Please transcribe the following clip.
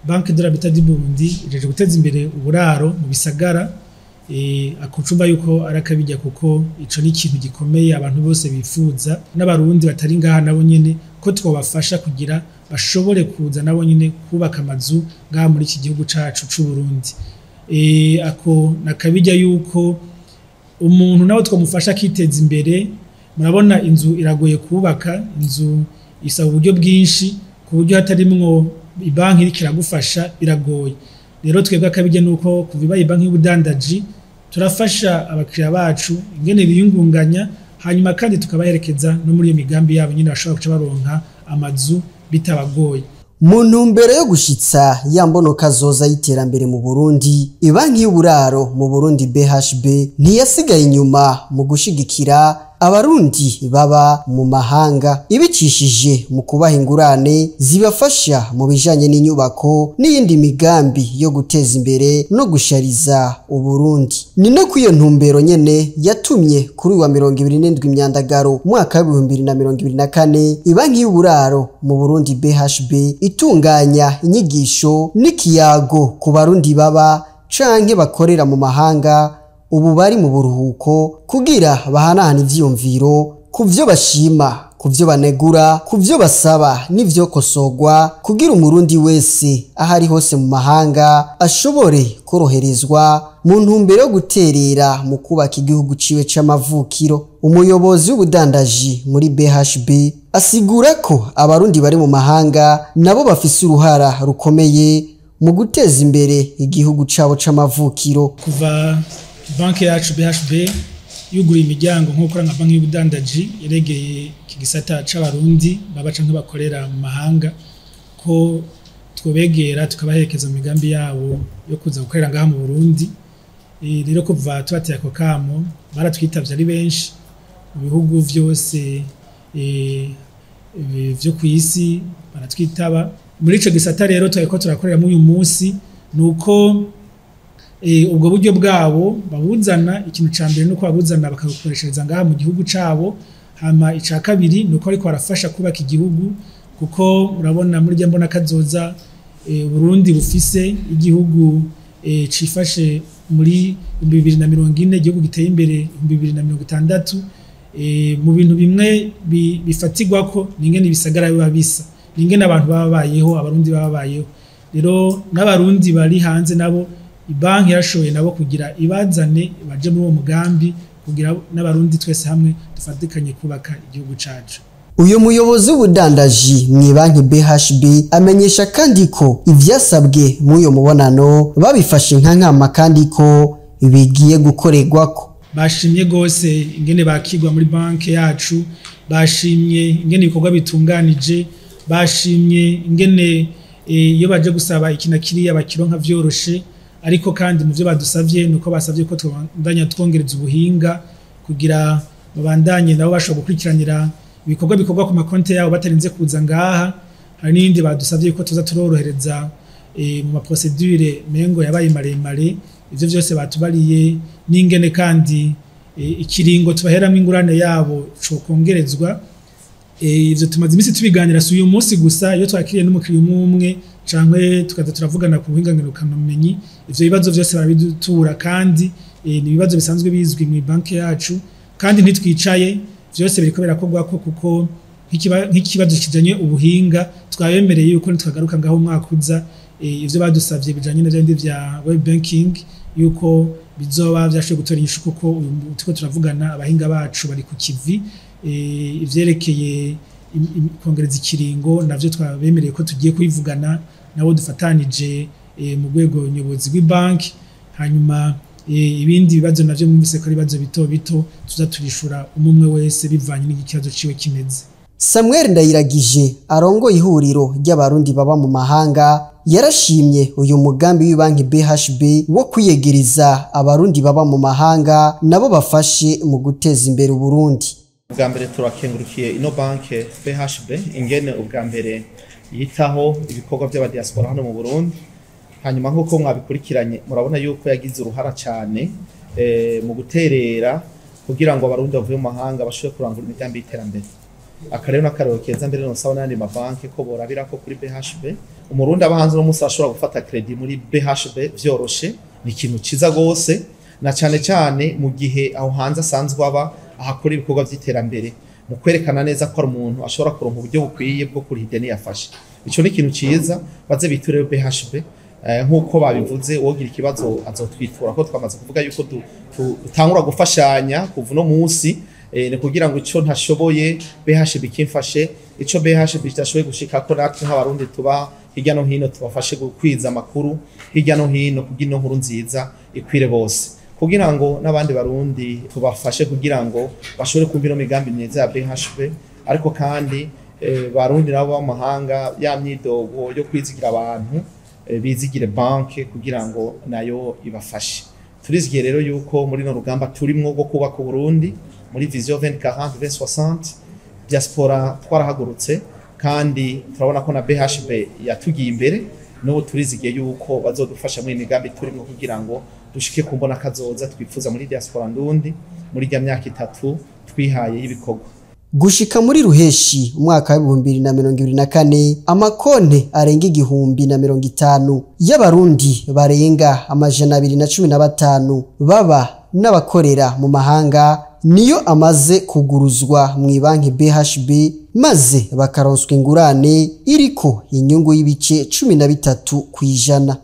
Banque de l'Habitat du Burundi ijeje guteza imbere uburaro mu bisagara. Akucumba yuko arakabijya, kuko ico ni ikintu gikomeye abantu bose bifuza, n'abarundi batari ngaha nabo nyene ko twobafasha kugira bashobore kuza nabo nyene kubaka amazu ngaha muri iki gihugu cacu c'u Burundi. Ako nakabijya yuko umuntu nawe twamufasha akiteza imbere. Murabona inzu iragoye kubaka, inzu isaba uburyo bwinshi, ku buryo hatarimwo ibanki iriko iragufasha biragoye. Rero twebwe akabijya nuko kuva ibaye banki y'ubudandaji turafasha abakiriya bacu ingene biyungunganya, hanyuma kandi tukabaherekeza no muri iyo migambi yabo nyine bashobora guca baronka amazu bitabagoye. Mu ntumbero yo gushitsa ya mbonoka zoza y'iterambere mu Burundi, ibanki y'uburaro mu Burundi BHB ntiyasigaye inyuma mu gushigikira abarundi baba mu mahanga, ibicishije mu kubaha ingurane zibafasha mu bijanye n'inyubako n'iyindi migambi yo guteza imbere no gushariza Uburundi. Ni no kw'iyo ntumbero nyene yatumye kuri uyu wa 27 Myandagaro umwaka wa 2024 ibanki y'uburaro mu Burundi BHB itunganya inyigisho n'ikiyago ku barundi baba canke bakorera mu mahanga ubu bari mu buruhuko, kugira bahanahana ivyiyumviro ku vyo bashima, ku vyo banegura, ku vyo basaba n'ivyo kosogwa, kugira umurundi wese aho ari hose mu mahanga ashobore koroherezwa mu ntumbero yo guterera mu kubaka igihugu ciwe c'amavukiro. Umuyobozi w'ubudandaji muri BHB asigura ko abarundi bari mu mahanga nabo bafise uruhara rukomeye mu guteza imbere igihugu cabo c'amavukiro. Kuva banki yacu BHB yuguruye imiryango nk'uko nka banki y'ubudandaji yeregeye iki gisata c'abarundi baba canke bakorera mu mahanga, ko twobegera tukabaherekeza mu migambi yabo yo kuza gukorera ngaha mu Burundi. Rero kuva tubateye ako kamo baratwitavye ari benshi mu bihugu vyose vyo kw'isi baratwitaba. Muri ico gisata rero twariko turakoreramo uyu munsi nuko ubwo buryo bwabo babuzana, ikintu ca mbere nuko babuzana bakabukoreshereza ngaha mu gihugu cabo, hama ica kabiri nuko ariko barafasha kubaka igihugu, kuko murabona muri rya mbona kazoza Burundi bufise igihugu cifashe muri 2040, igihugu giteye imbere 2060. Mu bintu bimwe bifatirwako ni ingene ibisagara biba bisa, ni ingene abantu baba babayeho, abarundi baba babayeho. Rero n'abarundi bari hanze nabo ibanki yarashoboye nabo kugira ibazane baje muri uwo mugambi, kugira n'abarundi twese hamwe dufatikanye kubaka igihugu cacu. Uyu muyobozi w'ubudandaji mu banki BHB amenyesha kandi ko ivyasabwe muri uyo mubonano babifashe nka nkama kandi ko bigiye gukorerwako. Bashimye gose ingene bakigwa muri banki yacu, bashimye ingene ibikorwa bitunganije, bashimye ingene iyo baje gusaba iki na kiriya bakironka vyoroshe. Ariko kandi mu vyo badusavye nuko basavye ko tubandanya twongereza ubuhinga kugira babandanye nabo bashobora gukurikiranira ibikorwa bikorwa ku makonte yabo batarinze kuza ngaha. Hari n'ibindi badusavye ko tuza turorohereza mu maprocedure mengo yabaye maremare. Ivyo vyose batubariye n'ingene kandi ikiringo tubaheramwo ingurane yabo cokongerezwa. Ivyo tumaze imisi tubiganira, si uyu munsi gusa, iyo twakiriye n'umukiriya umwe umwe canke tukaza turavugana ku buhinga ngurukanabumenyi, ivyo bibazo vyose barabidutura, kandi ni ibibazo bisanzwe bizwi mu banki yacu, kandi ntitwicaye, vyose biriko birakorwako, kuko nk'ikibazo kijanye ubuhinga twabemereye yuko nitwagaruka ngaho umwaka uza, ivyo badusavye bijanye na vyandi vya web banking yuko bizoba vyashoboye gutora inyishu, kuko uyu turiko turavugana abahinga bacu bari ku kivi. Ivyerekeye kongereza ikiringo navyo twabemereye ko tugiye kubivugana nabo dufatanije mu rwego nyobozi rw'ibanki. Hanyuma ibindi bibazo navyo mwumvise ko ari ibibazo bito bito tuza turishura umwe wese bivanye n'ikibazo ciwe kimeze. Samuel Ndayiragije arongoye ihuriro ry'abarundi baba mu mahanga yarashimye uyu mugambi w'ibanki BHB wo kwiyegereza abarundi baba mu mahanga nabo bafashe mu guteza imbere Uburundi. Ubwa mbere turakengurukiye ino banke BHB ingene ubwa mbere yitaho ibikorwa by'abadiaspora hano mu Burundi. Hanyuma nk'uko mwabikurikiranye murabona yuko yagize uruhara cyane mu guterera kugira ngo abarundi bavuye mu mahanga bashobore kurangura imigambi y'iterambere. Akarero n'akarero keza mbere nosaba n'ayandi mabanki ko borabirako kuri BHB. Umurundi aba hanze uno munsi ashobora gufata crédit muri BHB vyoroshe, ni ikintu ciza gose, na cane cane mu gihe aho hanze asanzwe aba ahakora ibikorwa vy'iterambere, mu kwerekana neza ko ari umuntu ashobora kuronka uburyo bukwiye bwo kuriha ideni yafashe. Ico ni ikintu ciza, baze biture BHB. Nk'uko babivuze, wogira ikibazo azotwitura, ko twamaze kuvuga yuko dutangura gufashanya kuva uno munsi, ni kugira ngo ico ntashoboye BHB kimfashe, ico BHB kidashoboye gushikako natwe nk'abarundi tuba hirya no hino tubafashe gukwiza amakuru hirya no hino, kugira ino nkuru nziza ikwire bose, kugira ngo n'abandi barundi tubafashe kugira ngo bashobore kumva ino migambi myiza ya BHB. Ariko kandi barundi nabo b'amahanga, ya myidogo yo kwizigira abantu, bizigire banke kugira ngo nayo ibafashe. Turizigiye rero yuko muri no rugamba turimwo rwo kubaka Uburundi muri vision 2040 2060, diaspora twarahagurutse, kandi turabona ko na BHB yatugiye imbere. N'ubu turizigiye yuko bazodufasha muri imigambi turimwo kugira ngo dushike ku mbona kazoza twifuza muri diaspora ndundi muri rya myaka 3 twihaye y'ibikorwa. Gushika muri ruheshi umwaka wa 2024, amakonte arenga 1050 y'abarundi barenga 215 baba n'abakorera mu mahanga niyo amaze kuguruzwa mu banki BHB, maze bakaronswa ingurane iriko inyungu y'ibice 13%.